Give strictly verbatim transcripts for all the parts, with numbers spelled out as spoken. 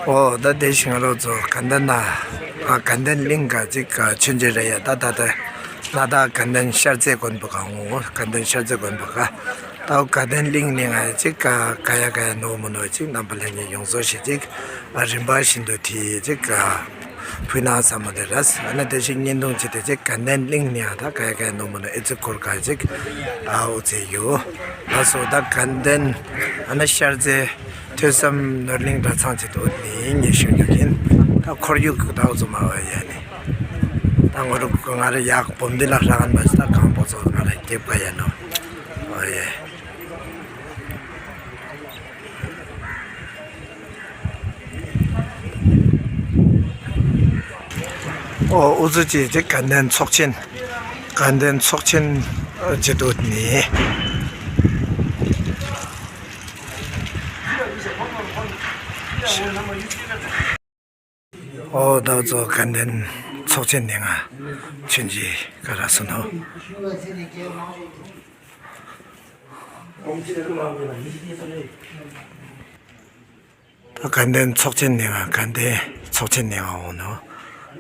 ཨོ་ད་དེ་བཞིན་ང་རང་ཚོ་དགའ་ལྡན་ན་ཨ་དགའ་ལྡན་གླིང་ག་ཅིག་ཨ་མཆོད་མཇལ་རེད་ཡ། ད་ད་ད་ན་ད་དགའ་ལྡན་ཤར་རྩེ་དགོན་པ་ག་འོང་། དགའ་ལྡན་ཤར་རྩེ་དགོན་པ་ག་ད་དགའ་ལྡན་གླིང་ནས་ང་ཅིག་ཨ་ག་ཡ་ག་ཡ་ནོར་མི་ནོར་ཅིག་རྣམ་པ་ལྷན་རྒྱས་ཡོངས་རྫོགས་ཤིག་ཅིག་ཨ་རིམ་པ་བཞིན་དུ་དེ་ཅིག་ཨ་ཕུལ་ན་བསམ་པ་དེ་རེད། ཨ་ན་དེ་བཞིན་བརྙན་ཐུང་ཅིག་དེ་ཅིག་དགའ་ལྡན་གླིང་ནས་ཨ་ད་ག་ཡ་ག་ཡ་ནོར་མི་ནོར་ཨེ་ཙི་སྐོར་ག་ཅིག་ཨ་འུ་ཚེ་ཡོད། ལགས་སོ། ད་དགའ་ལྡན་ཨ་ན་ཤར་རྩེ་ཐོས་བསམ་ནོར་གླིང་གྲྭ་ཚང་ཆེད་དུ་ནི་ངས་ཞུ་རྒྱུ་ཡིན། ད་ཁོར་ཡུག་ད་འུ་ཚོ་མ་བ་ཡ་ནི་ད་ངོ་རུ་ང་རེ་ཡག་བུམ་འདི་ལ་རག་ན་མ་ད་གང་པོ་ཚོ་ང་རེ་རྒྱབ་ག་ཡ་ནོ། ཨོ་ཡེ། ཨོ་འུ་ཚོ་ཅེས་ཅིག་དགའ་ལྡན་ཚོགས་ཆེན། དགའ་ལྡན་ཚོགས་ཆེན་ཨ་ཅེ་དུ་ནི། ཨོ་ད་ཚོ་དགའ་ལྡན་ཚོགས་ཆེན་ནི་ང་ཆུན་གྱི་ག་ར་སོ་ནོ། ད་དགའ་ལྡན་ཚོགས་ཆེན་ནི་ང་དགའ་ལྡན་ཚོགས་ཆེན་ནི་ང་འོང་ནོ།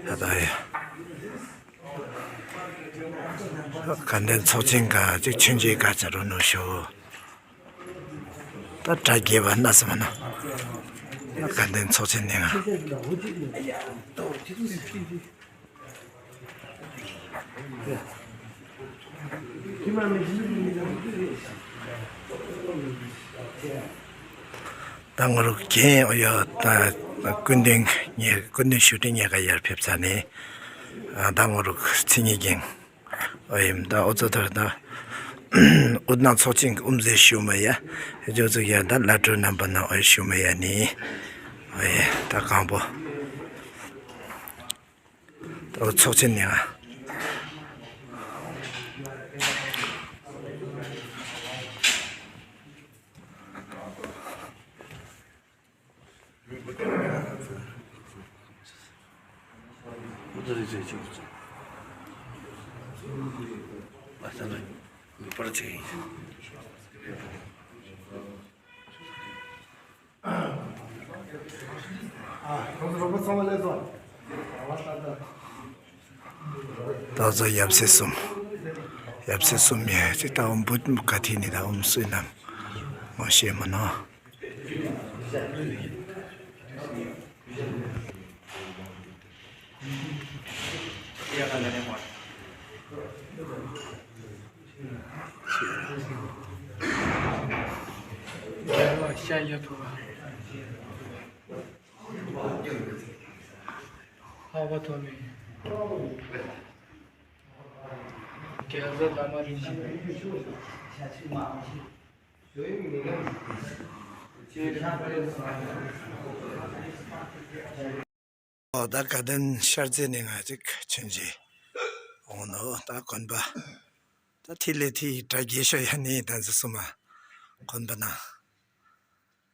ད་ད་ཡ། དགའ་ལྡན་ཚོགས་ཆེན་ག་ཅིག་ཆུན་གྱི་ག་ཅ་རོ་ནོ་ཤོ། ད་གྲ་རྒྱས་པ་སྣ་ཚོགས་མ་ན། ད་དགའ་ལྡན་ཚོགས་ཆེན་ནས་ང་། ད་ངོ་རུ་རྒན་ཨོ་ཡོ་ད་སྐུ་མདུན་ཉེ་སྐུ་མདུན་ཞུ་སྒྲིག་ཉེ་ག་ཡར་ཕེབས་ཚར་ནས། ད་ངོ་རུ་མཚན་ཉིད་རྒན། ཨོ་ཡིན་ད་ཨོ་ཙོ་ཐར་ད། ཨུ་ན་ཚོགས་ཆེན་གྱི་དབུ་མཛད་ཞུ་མ་ཡ། ཨེ་ཇོ་ཙུག་ཡ་ད་བླ་སྤྲུལ་རྣམ་པ་ན་ཨོ་ཞུ་མ་ཡ་ནི། ཨོ་ཡེ་ད་གང་པོ། ད་ཨོ་ཚོགས་ཆེན་ནི་ང་། ད་ཚོ་ཡབ་སྲས་གསུམ། ཡབ་སྲས་གསུམ་ཡ་ཅིག་ད་འོམ་བུ་ག་ཐི་ནི་ད་འོམ་སུས་ནམ་ངོ་ཤེས་མ་ནོ། ལྷག་པ་ཐོབ་མེད། རྒྱལ་བཟའ་བླ་མ་རིན་ཆེན། ཨོ་ད་དགའ་ལྡན་ཤར་རྩེ་ནས་ང་ཅིག་ཆུན་གྱི་འོང་ནོ། ད་དགོན་པ་ད་ཐི་ལེ་ཐི་གྲ་རྒྱས་ཤོ་ཡ་ནི་ད་ཚོ་སུ་མ་དགོན་པ་ན།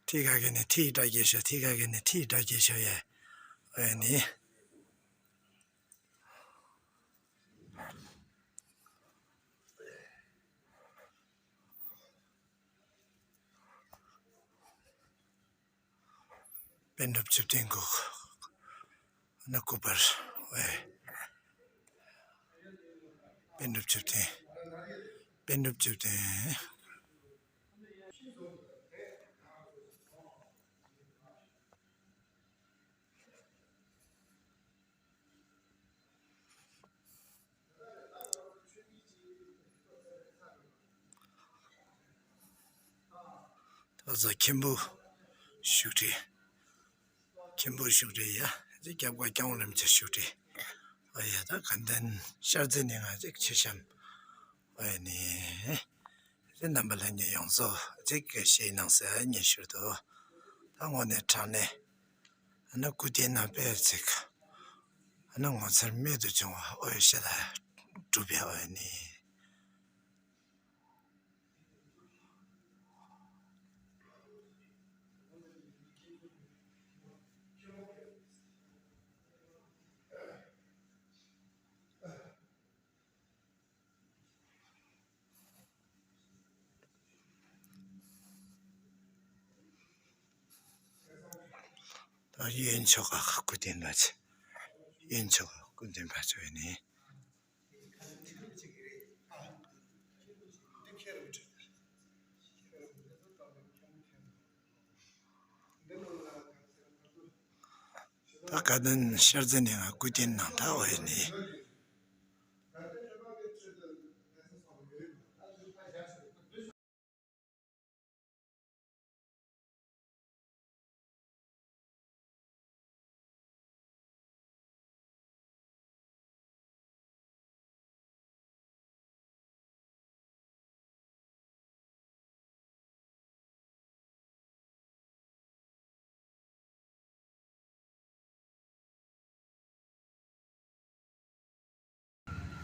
ཐི་ག་གེ་ནི་ཐི་གྲ་རྒྱས་ཤོ། ཐི་ག་གེ་ནི་ཐི་གྲ་རྒྱས་ཤོ་ཡ་ཨེ་ནི། པཎ་གྲུབ་བཅུ་བདུན་གོ། ན་སྐུ་པར་ཨེ། པཎ་གྲུབ་བཅུ་བདུན། པཎ་གྲུབ་བཅུ་བདུན། ད་ཚོ་མཁན་པོ་བཞུགས་ཁྲི། མཁན་པོ་བཞུགས་ཁྲི་ཡ། ཅིག་རྒྱབ་ཁ་སྐྱོང་རིམ་གྱི་བཞུགས་ཁྲི། ཨ་ཡ་ད་དགའ་ལྡན་ཤར་རྩེ་ནས་ང་ཅིག་ཆེ་བཤམས། ཨ་ཡ་ནི། ཅིག་རྣམ་པ་ལྷན་རྒྱས་ཡོངས་རྫོགས་ཅིག་གི་ཞེད་སྣང་ཟེར་ཉེ་ཞུ་དོ། ད་དངོས་གནས་དྲང་གནས། ཨ་ནི་སྐུ་རྟེན་ན་དཔེ་ཚིག་ཨ་ནི་ངོ་མཚར་རྨད་དུ་བྱུང་བ་ཨོ་ཡ་ཤ་ད་གྲུབ་པའི་ཨོ་ཡ་ནི། ད་ གཡོན་ཕྱོགས་ཀ་སྐུ་རྟེན་པ་ཆེ། གཡོན་ཕྱོགས་ཀ་སྐུ་རྟེན་པ་ཆེ་བས་ནི། ད་དགའ་ལྡན་ཤར་རྩེ་ནས་ང་སྐུ་རྟེན་ནང་ད་འོ་ཡ་ནི།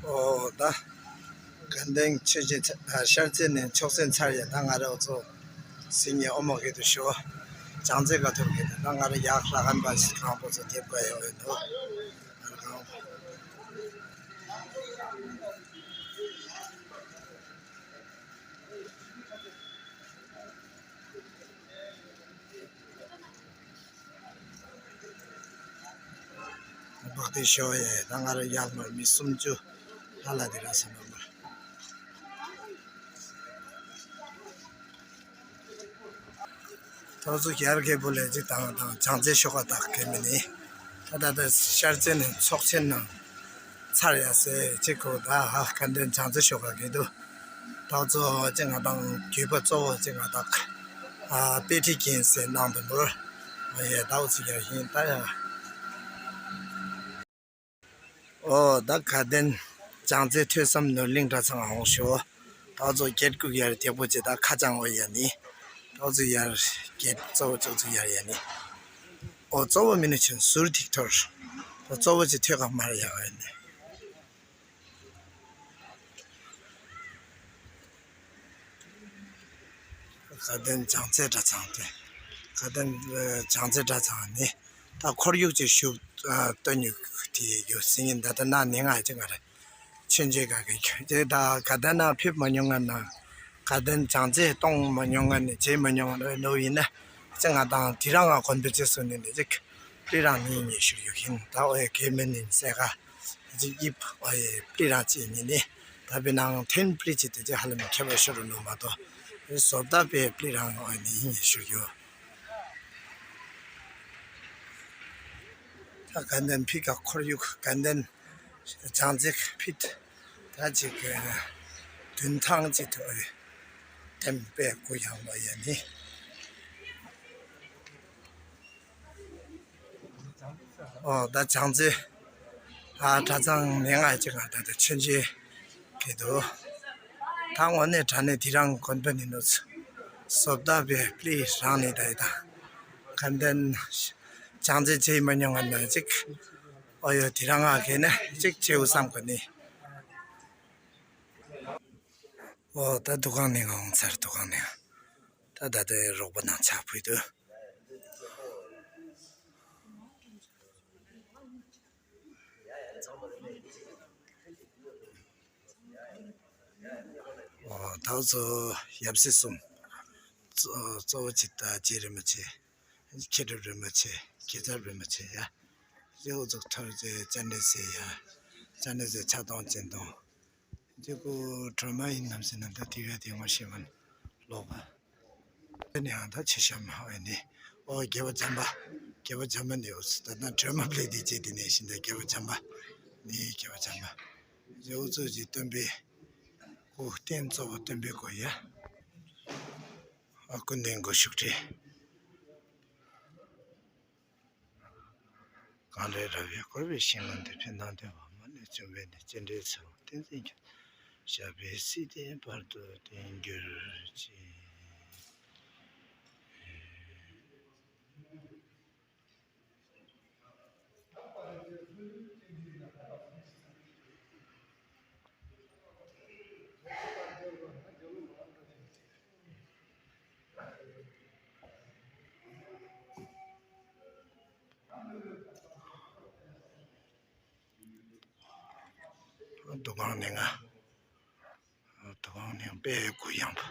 ཨོ་ད། དགའ་ལྡན་ཆོས་རྗེ་ཚ- ཨ་ཤར་རྩེ་ནས་ཆོག་མཆན་ཚར་ཡ། ད་ང་རང་ཚོ་སིང་ངེ་ཨོ་མོ་གི་དུ་ཞོ། བྱང་རྩེ་ག་ཐུབ་གི་དུ། ད་ང་རང་ཡག་ལྷ་ཁང་པ་ཞིག་གང་པོ་ཚོ་དེབ་ག་ཡོད་འདུག་བག་དེ་ཤོ་ཡེ། ད་ང་རང་ཡག་མར་མི་སུམ་ཅུ་ལྷ་ལ་དེ་ར་སེ་མ་མར། ཐོག་ཚུ་ཡར་གེ་བུ་ལས་ཅིག་དང་དང་བྱང་རྩེ་ཤོག་ཁ་དག་གེ་མི་ནི། ད་ད་ད་ཤར་རྩེ་ནས་ཚོགས་ཆེན་ནང་ཚར་ཡ་སེ་ཅིག་གོ། ད་ཧ་དགའ་ལྡན་བྱང་རྩེ་ཤོག་ཁ་གེ་དུ། ཐོག་ཚུ་ཅིག་ང་དང་གུས་པ་གཙོ་བོ་ཅིག་ང་དང་ཨ་དཔེ་ཁྲིད་ཀྱིན་སེ་གནང་དུ་འབུར། ཨ་ཡེ་ད་འུ་ཚུ་ཡ་ཡིན་ད་ཡ། ཨོ་ད་དགའ་ལྡན་བྱང་རྩེ་ཐོས་བསམ་ནོར་གླིང་གྲྭ་ཚང་འོང་ཤོ། ད་ཚོ་གེད་སྐུག་ཡར་རྒྱག་པོ་ཅེ་ད་ཁ་ཅང་འོ་ཡ་ནི། ད་ཚོ་ཡར་གེད་གཙོ་བོ་ཅོག་ཚོ་ཡར་ཡ་ནི། ཨོ་གཙོ་བོ་མི་ནི་ཆེན་ཟུར་ཐིག་ཐོར། ད་གཙོ་བོ་ཅེ་ཐོས་ཁ་མར་ཡ་འོ་ཡ་ནི། དགའ་ལྡན་བྱང་རྩེ་གྲྭ་ཚང་དེ། དགའ་ལྡན་ཨ་བྱང་རྩེ་གྲྭ་ཚང་ནི། ད་ཁོར་ཡུག་ཅིག་ཞུ་ཨ་སྟོན་ཡུག་དེ་ཡོད་སྲིད་ཡིན། ད་ལྟ་ན་ནི་ང་ཅིག་ང་རེ་ཆོས་མཇལ་ག་གི་ཁྱོད་དེ་ད་དགའ་ལྡན་ན་ཕེབས་མ་མྱོང་ང་ན། དགའ་ལྡན་བྱང་རྩེ་གཏོང་མ་མྱོང་ང་ནི་མཇལ་མ་མྱོང་ང་ནོ་ཡིན་ན། ཅིག་ང་དང་དེ་རང་ང་དགོན་པའི་རྗེས་སུ་ནི་ནི་ཅིག་པི་རང་ནི་ཉི་ཤུ་ཡོད་ཡིན། ད་འོ་ཡ་གེ་མེ་ནི་སེ་ག་ཅིག་ཡིབ་འོ་ཡ་པི་རང་ཅིག་ནི་ནི། ད་པི་ནང་ཐེན་པི་ཅིག་དེ་ཅིག་ཧ་ལམ་ཁྱད་པར་ཤོར་ནོ་མ་གཏོགས། བཟོ་ལྟ་པའི་པི་རང་འོ་ཡ་ནི་ཉི་ཤུ་ཡོད། ད་དགའ་ལྡན་ཕི་ཀ་ཁོར་ཡུག་དགའ་ལྡན་བྱང་རྩེ་ཕིད་ད་ཅིག་མདུན་ཐང་ཅིག་ཐོག་ལྟེམ་པའི་སྐུ་ཡང་བ་ཡ་ནི། ཨོ་ད་བྱང་རྩེ་ཨ་གྲྭ་ཚང་ནས་ང་ཅིག་ང་ད་ད་ཆོས་མཇལ་གི་འདུག་ད་དངོས་གནས་དྲང་གནས་དེ་རང་དགོན་པ་ནི་ནུ་ཚོ་བཟོ་ལྟ་པའི་པི་རང་ནི་ད་ཡི་ད་དགའ་ལྡན་བྱང་རྩེ་མཇལ་མ་མྱོང་ང་ན་ཅིག་ཨོ་ཡོ་དེ་རང་ང་གི་ནི་ཅིག་བྱེའུ་བསམ་གི་ནི། ཨོ་ད་འདུ་ཁང་ནས་ང་འོང་ཚར། འདུ་ཁང་ནས་ད་ད་ལྟའི་རོགས་པ་ནང་ཕྱག་ཕུལ་དུས། ཨོ་ད་ཚོ་ཡབ་སྲས་གསུམ། གཙོ- གཙོ་བོ་ཅིག་ད་རྗེ་རིན་པོ་ཆེ། མཁས་གྲུབ་རིན་པོ་ཆེ། རྒྱལ་ཚབ་རིན་པོ་ཆེ་ཡ། ཡོ་ཙུག་ཐར་རྗེ་སྤྱན་རས་གཟིགས་ཡ། སྤྱན་རས་གཟིགས་ཕྱག་སྟོང་སྤྱན་སྟོང་། རྗེ་སྐུ་སྒྲོལ་མ་ཡིན་ནམ་ཟེར་ན་ད་དེ་ག་དེ་ངོ་ཤེས་མ་ལོག་པ། དེ་ནས་ཡང་ད་ཆེ་ཤ་མ་བས་ནི། ཨོ་རྒྱལ་བ་བྱམས་པ། རྒྱལ་བ་བྱམས་པ་ནི་ཨོ་ད་ད་སྒྲོལ་མ་པླེ་དེ་རྗེ་དེ་ནས་བཞིན་ད་རྒྱལ་བ་བྱམས་པ། ནི་རྒྱལ་བ་བྱམས་པ། ཡོ་ཙུག་གི་སྟོན་པའི་སྐུ་རྟེན་གཙོ་བོ་སྟོན་པའི་སྐུ་ཡ། ཨ་ཀུན་ལྡན་སྒོ་ཕྱུགས་ཁྲི། གངས་རི་ར་བས་བསྐོར་བའི་ཞིང་ཁམས་འདིར། ཕན་དང་བདེ་བ་མ་ལུས་འབྱུང་བའི་གནས། སྤྱན་རས་གཟིགས་དབང་བསྟན་འཛིན་མཁྱེན། ཞབས་པད་སྲིད་མཐའི་བར་དུ་བརྟན་གྱུར་ཅིག། འདུ་ཁང་ནས་ང་། འདུ་ཁང་ནས་དཔེ་གུ་ཡངས་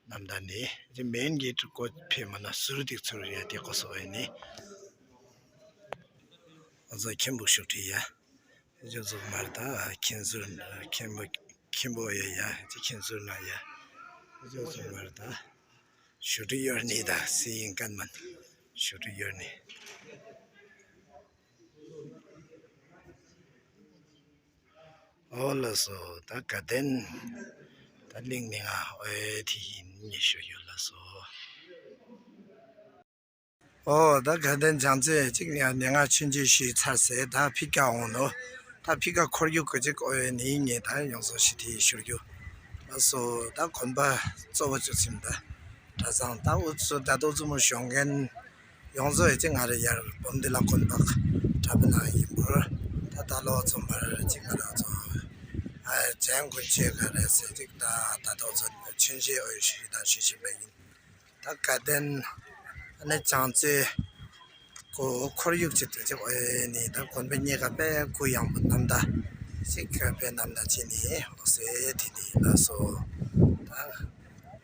པ། ནམ་ཟླ་ནས་ཀྱི་མེན་གྱི་གོ་ཕེ་མ་ན་ཟུར་ཏིག་ཚུར་ཡ་དེ་གོ་སོ་ཨེ་ནི། ང་ཚོ་མཁན་པོ་ཞུ་ཁྲི་ཡ། ཨེ་ཅོ་ཚོ་མར་ད་མཁན་ཟུར་མཁན་པོ་མཁན་པོ་ཡ་ཡ་ཅི་མཁན་ཟུར་ན་ཡ། ཨེ་ཅོ་ཚོ་མར་ད་ཞུ་ཁྲི་ཡོར་ནི་ད་སི་ཡིན་ཀན་མན་ཞུ་ཁྲི་ཡོར་ནི། ཨོ་ལགས་སོ། ད་དགའ་ལྡན་ད་གླིང་ནི་ང་ཨོའི་དེ་ཡིན་ཉེ་ཞུ་ཡོད་ལགས་སོ། ཨོ་ད་དགའ་ལྡན་བྱང་རྩེ་གཅིག་ནས་ནི་ང་ཆུན་ཆེ་ཞིག་ཚར་སེ་ད་ཕི་ཀ་འོང་ནོ། ད་ཕི་ཀ་ཁོར་ཡུག་གི་གཅིག་ཨོའི་ནི་ངས་ད་ཡོང་སོ་ཞིག་དེ་ཞུ་རྒྱུ། ལགས་སོ། ད་དགོན་པ་གཙོ་བོ་བཅུ་ཚིམ་ད་གྲྭ་ཚང་ད་ཨུ་ཚུ་ད་དོ་ཙུ་མོ་ཞོང་མཁན། ཡོངས་རྫོགས་ཡི་གེ་ང་རེ་ཡར་བུམ་སྡེ་ལ་དགོན་པ་གྲྭ་པ་ནང་ཡིན་པར་ད་ད་ལོ་ཚོམ་པར་གཅིག་ང་རང་ཚོ་ཨ་ཇན་དགོན་ཆེ་ག་རེ་ཟེར་གཅིག་ད་ད་དོ་ཚོ་ཆུན་ཆེ་ཨོའི་ཞིག་དང་ཞིག་ཞིག་པ་ཡིན། ད་དགའ་ལྡན་ཨ་ནི་བྱང་རྩེ་གོ་ཁོར་ཡུག་ཅིག་ཏུ་ཅིག་ཨོའི་ནི་ད་དགོན་པ་གཉིས་ཀ་དཔེ་གུ་ཡངས་པོ་གནམ་ད་ཅིག་དཔེ་གནམ་ད་ཅི་ནི་ཨོ་སེ་དེ་ནི་ལ་སོ་ད།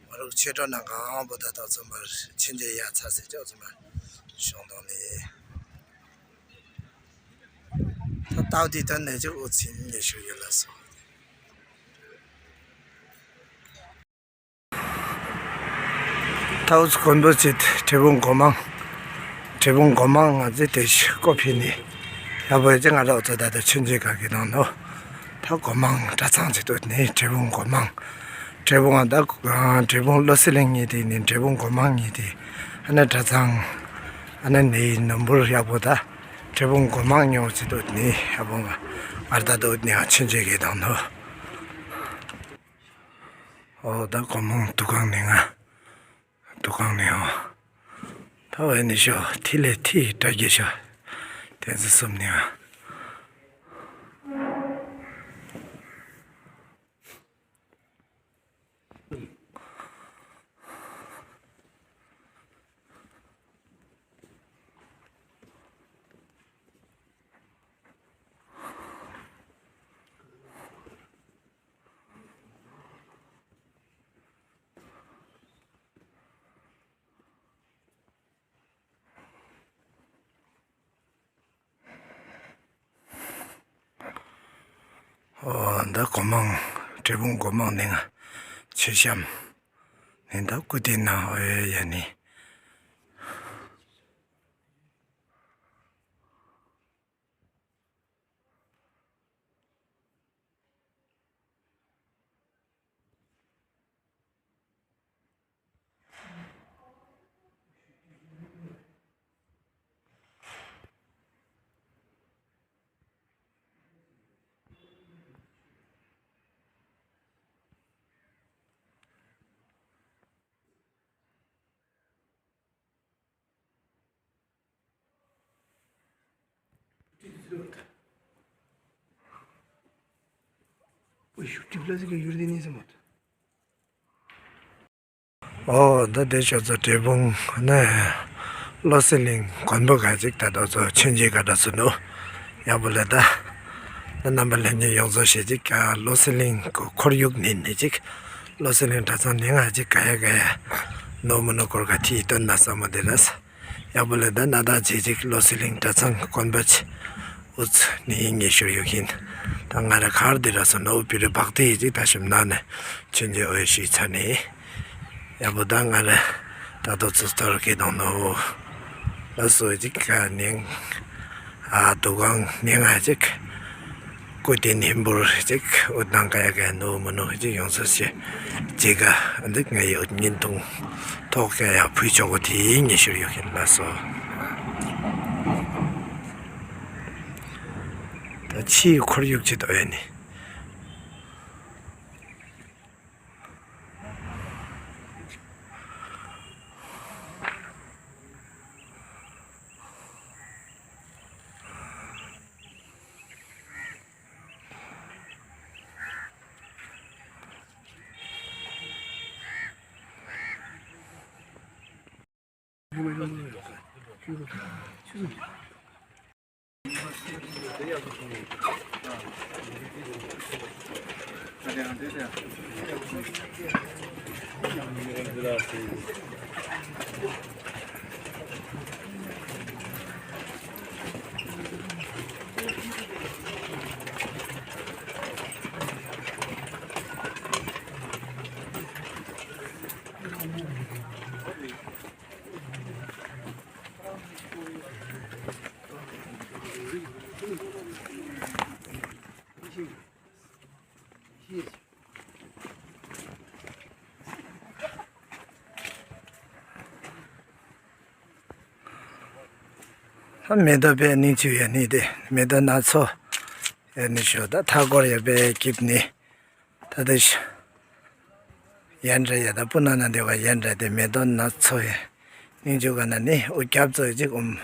མ་རུག་ཆེ་གྲོགས་ནང་གང་པོ་ད་ད་ཚོ་མར་ཆེན་ཆེ་ཡ་ཚ་སེ་ཅོག་ཚོ་མར་ཤོང་དོང་ནི། ད་ཏའོ་དི་ད་ནེ་ཅོག་ཨུ་ཚིན་ནེ་ཤུ་ཡོད་ལ་སོ། ཏའོ་ཚོ་དགོན་པོ་ཚིག་གྲི་བུང་སྒོ་མང་། གྲི་བུང་སྒོ་མང་ང་ཚེ་དེ་ཤི་ཀོ་ཕི་ནི། ཡ་བོ་ཅི་ང་ར་ཨུ་ཚོ་ད་ད་ཆེན་ཆེ་ག་གི་ནང་ནོ། ད་སྒོ་མང་གྲྭ་ཚང་ཅིག་ཏུ་ནི་གྲི་བུང་སྒོ་མང་། གྲི་བུང་ཨ་ད་གྲི་བུང་བློ་གསལ་གླིང་གཉིས་དེ་ནི་གྲི་བུང་སྒོ་མང་གཉིས་དེ། ཨ་ནི་གྲྭ་ཚང་། ཨ་ནི་ནི་ནམ་བུར་ཡག་པོ་ད་གྲི་བུང་སྒོ་མང་ཉོ་ཅིག་ཏུ་ནི་ཡག་པོ་ང་ང་ར་ད་ཏུ་ནི་ང་ཆེན་ཆེ་གི་དང་ནོ། ཨོ་ད་སྒོ་མང་དུ་གང་ནི་ང་། དུ་གང་ནི་ཨོ། ད་བས་ནི་ཤོ་ཐི་ལེ་ཐི་དྲ་རྒྱས་ཤོ། དེ་ཚོ་གསུམ་ནི་ཨ། ཨོ་འདི་སྒོ་མང་། གྲི་བུང་སྒོ་མང་ནི་ང་ཆུ་ཤམ་ནི་འདི་སྐུ་རྟེན་ནང་ཨོ་ཡ་ནི། ཨོ་ད་དེ་ཆོས་ཚོ་གྲི་བུང་ནི་བློ་གསལ་གླིང་མགོན་པོ་ག་ཅིག་ད་དོ་ཚོ་ཆུན་ཆེ་ག་འདྲ་སུ་ནུ་ཡག་པོ་ལེ་ད། ད་རྣམ་པ་ལྷན་རྒྱས་ཡོངས་རྫོགས་ཞེ་ཅིག་བློ་གསལ་གླིང་ཁོར་ཡུག་ནི་ནི་ཅིག་བློ་གསལ་གླིང་གྲྭ་ཚང་ནི་ང་ཅིག་ག་ཡ་ག་ཡ་ནོ་མོ་ནོ་སྐོར་ག་ཐི་ཡི་དོན་ན་ས་མོ་དེ་ར་ས། ཡག་པོ་ལེ་ད་ན་ད་ཇེ་ཅིག་བློ་གསལ་གླིང་གྲྭ་ཚང་དགོན་པ་ཆེ་ཨུ་ཚུ་ནི་ཡིན་ངེས་ཤོར་ཡོད་ཀྱིན། ད་ང་ར་གར་དེ་ར་སོ་ནོ་བི་རི་བག་དེ་ཅིག་ད་ཞིམ་ན་ནི་ཆུན་ཆེ་ཨོ་ཡ་ཤི་ཚ་ནི། ཡག་པོ་ད་ང་ར་ད་དོ་ཚུ་སྟོར་གི་དང་ནོ་ལ་སོ་ཅིག་ག་ནིང་ཨ་དུ་གང་ནིང་ཨ་ཅིག་སྐུ་དེ་ནིམ་བུར་ཅིག་འུ་དང་ག་ཡ་ག་ཡ་ནོ་མོ་ནོ་ཅིག་ཡོང་ས་ཞེ་ཅིག་ག་འདི་ང་ཡི་འུ་ཉིན་ཐུང་ཐོག་ག་ཡ་ཕུལ་ཆོག་གོ་དེ་ཉེ་ཤོར་ཡོད་ཁན་ལ་སོ། ད་ཕྱིའི་ཁོར་ཡུག་ཅིག་ཏོ་ཡ་ནི། ད་མེ་ཏོག་པའི་སྙིང་བཅུད་ཡོད་ནི་དེ་མེ་ཏོག་སྣ་ཚོགས་ཡོད་ནི་ཞོ་ད་མཐའ་སྐོར་ཡོད་པའི་སྐྱིབས་ནི། ད་ལྟ་ཤ་ཡན་རེ་ཡ་ད་སྤུ་ན་ན་འདེ་བ་ཡན་རེ་དེ་མེ་ཏོག་སྣ་ཚོགས་ཡོད། སྙིང་རྗེ་ག་ན་ནི་འུ་རྒྱབ་ཚོ་ཅིག་འུམ།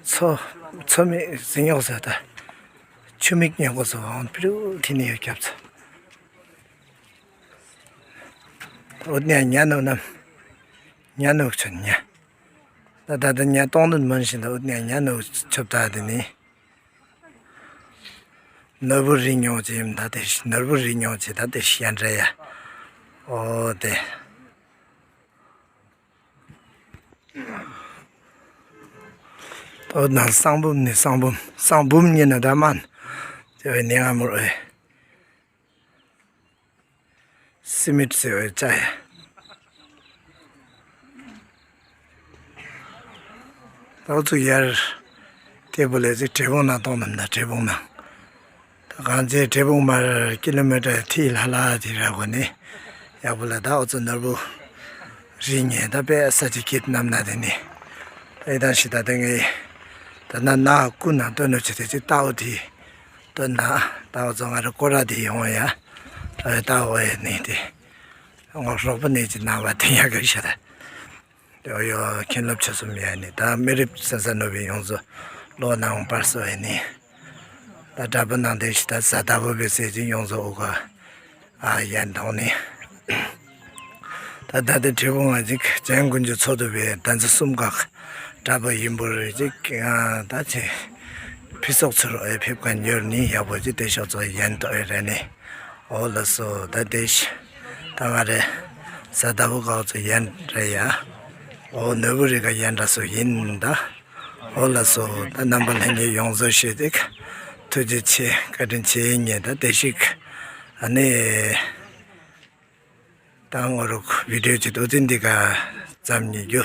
མཚོ་མཚོ་མི་ཟིན་ཡོག་ས་ད། ཆུ་མིག་ཉོ་གོ་སོ་འོང་ཕི་རུ་ཐི་ནི་ཡོད་རྒྱབ་ཚོ། འུ་ནི་ཉ་ནུ་ནམ། ཉ་ནུ་ཆུ་ཉ། ད་ད་ད་ཉ་གཏོང་དུ་མོན་བཞིན་ད་འུ་ནི་ཉ་ནུ་ཆུ་ད་དེ་ནི། ནོར་བུ་རི་ཉོ་ཅེས་ཡིན་ད་དེ་ནོར་བུ་རི་ཉོ་ཅེས་ད་དེ་ཤན་རེ་ཡ། ཨོ་དེ། ཨོ་ན་སང་བུམ་ནི་སང་བུམ་སང་བུམ་ཉིན་ན་ད་མན། དེ་བས་ནི་ང་མུར་ཨེ། སི་མིད་ཟེར་བའི་ཅ་ཡ། ཏོག་ཙུག་ཡར་ཏེ་བུ་ལས་ཚིག་བྲེ་བུང་ནང་གཏོང་ནམ་ན་བྲེ་བུང་ནང་། ད་གང་ཚེ་བྲེ་བུང་མར་ཀི་ལོ་མི་ཊར་ཐིག་ལྷ་ལྷ་དེ་ར་གོ་ནི། ཡག་པོ་ལ་ད་ཨོ་ཙོ་ནོར་བུ་རི་ཉེ་ད་པའི་ས་ཅི་ཀིད་ནམ་ན་དེ་ནི། ད་ཡི་དང་ཤི་ད་དེ་ངེ་ད་ན་ན་ཀུ་ན་སྟོན་ནོ་ཆེ་དེ་ཅི་ཏའོ་དེ། སྟོན་ན་ཏའོ་ཙོ་ང་ར་ཀོ་ར་དེ་ཡོང་ཡ། ད་ཡི་ཏའོ་ཡ་ནི་དེ། ངོ་རོགས་པ་ནས་ཀྱི་ནང་བ་དེ་ཡག་གི་ཤ་ད། ཡོ་ཡོ་མཁན་སློབ་ཆོས་གསུམ་ཡ་ནི་ད་མི་རིགས་སེ་ས་ནོ་བའི་ཡོངས་སུ་ལོ་ནང་པར་སོ་ཡ་ནི། ད་དྲ་པ་ནང་དེ་ཤི་ད་ས་ད་བོ་བེ་སེ་ཅི་ཡོངས་སུ་འུ་ག་ཨ་ཡན་ཐོང་ནི། ད་ད་དེ་དྲི་བོ་ང་ཅིག་ཅན་ཀུན་གྱི་ཚོགས་འདུ་བའི་ད་ཚེ་གསུམ་ཀ་དྲ་པ་ཡིན་པོ་རེ་ཅིག་ད་ཚེ་ཕི་སོག་ཚུར་ཨེ་ཕེབས་ཀ་འབྱོར་ནི་ཡག་པོ་ཅི་དེ་ཤོག་ཚོ་ཡན་ཐོ་ཨེ་རེ་ནི། ཨོ་ལ་སོ་ད་དེ་ཤི། ད་ང་རེ་ས་ད་བུ་ཀའོ་ཚོ་ཡན་རེ་ཡ། ཨོ་ནོར་བུ་རི་ཀ་ཡན་ར་སོ་ཡིན་ད། ཨོ་ལ་སོ་ད་རྣམ་པ་ལྷན་རྒྱས་ཡོངས་སུ་ཤེས་ཏེ་ཐུགས་རྗེ་ཆེ་བཀའ་དྲིན་ཆེ་ངེ་ད་དེ་ཤིག་ཨ་ནི། ད་ངོ་རུ་བི་ཌིའོ་ཅིག་ཏུ་ཙིན་འདི་ག་ཙམ་ཉིད་རྒྱུ་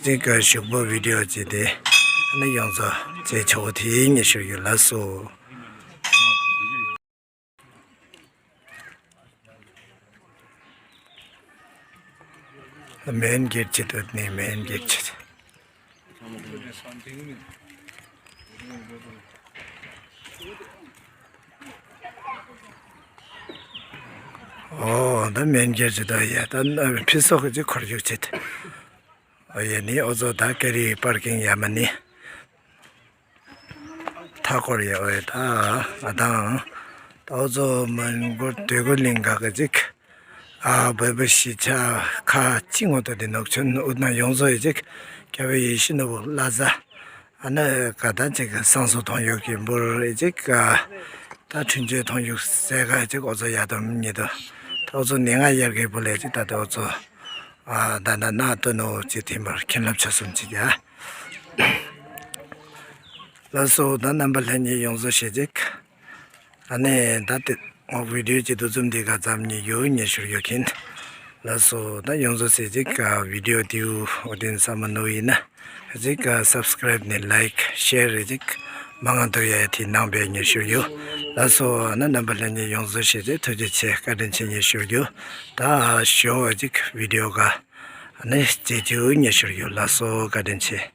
ཅིག་ག་ཞུགས་པོ་བི་ཌིའོ་ཅིག་དེ་ཨ་ནི་ཡོངས་སུ་ཅེ་ཆོག་དེ་ཉེ་ཞུ་ཡོད་ལ་སོ། མེན་གེར་ཅི་དོད་ནི་མེན་གེར་ཅི། ཨོ་ད་མེན་གེར་ཅི་དོད་ཡ་ད་ཕི་སོག་གི་ཅི་འཁོར་རྒྱུག་ཅི། ཨོ་ཡ་ནི་ཨོ་ཙོ་ད་ཀེ་རི་པར་ཀིང་ཡ་མ་ནི། མཐའ་སྐོར་ཡོད་པའི་ད་ང་དང་ད་ཨོ་ཙོ་མོན་གྷོ་འདོད་རྒུ་གླིང་ག་གི་ཅིག་ཨ་བོད་པ་གཞིས་ཆགས་ཁ་ཅིག་ངོ་ཐོག་དེ་ནོག་ཆུན་ཨུ་ན་ཡོངས་སོ་ཡི་ཅིག་རྒྱལ་བའི་ཡིད་བཞིན་ནོར་བུ་བླ་གཟའ་ཨ་ནི་ག་ད་ཅིག་བསང་གསོལ་ཐོང་ཡོད་ཀྱི་འབུར་ཡི་ཅིག་ད་འཕྲིན་བཅོལ་ཐོང་ཡོད་ཟས་ག་ཅིག་ཨོ་ཙོ་ཡ་དོམ་ཉི་དོ་ད་ཨོ་ཙོ་ནི་ང་ཡར་གི་བུ་ལས་ཅིག་ད་ད་ཨོ་ཙོ་ཨ་ད་ན་ན་ཏོ་ནོ་ཅིག་ཐིམ་པར་མཁན་སློབ་ཆོས་གསུམ་ཅིག་ཡ། ལགས་སོ། ད་རྣམ་པ་ལྷན་རྒྱས་ཡོངས་སུ་ཞེ་གཅིག་ཨ་ནི་ད་དེ་འོ་བི་ཌིའོ་ཅིག་འདུ་འཛོམས་འདི་ག་ཙམ་ཉིད་ཡོད་ཉེ་ཞུར་ཡོད་མཁན། ལགས་སོ། ད་ཡོངས་སུ་ཞེ་གཅིག་ཨ་བི་ཌིའོ་དེའུ་འོ་དེ་བསམ་མ་ནོར་ཡིན་ན་གཅིག་ཨ་སབ་སི་ཀ་རེབ་ནས་ལའིཀ་ཤེར་རེ་གཅིག་མ་ང་དོ་ཡ་དེ་ནང་པའི་ཉེ་ཞུར་ཡོད། ལགས་སོ། ཨ་ནི་རྣམ་པ་ལྷན་རྒྱས་ཡོངས་སུ་ཞེ་གཅིག་ཐུགས་རྗེ་ཆེ་བཀའ་དྲིན་ཆེ་ཉེ་ཞུར་ཡོད། ད་ཞོ་གཅིག་བི་ཌིའོ་ག་ཨ་ནི་ཅེ་ཅིའུ་ཉེ་ཞུར་ཡོད། ལགས་སོ། བཀའ་དྲིན་ཆེ།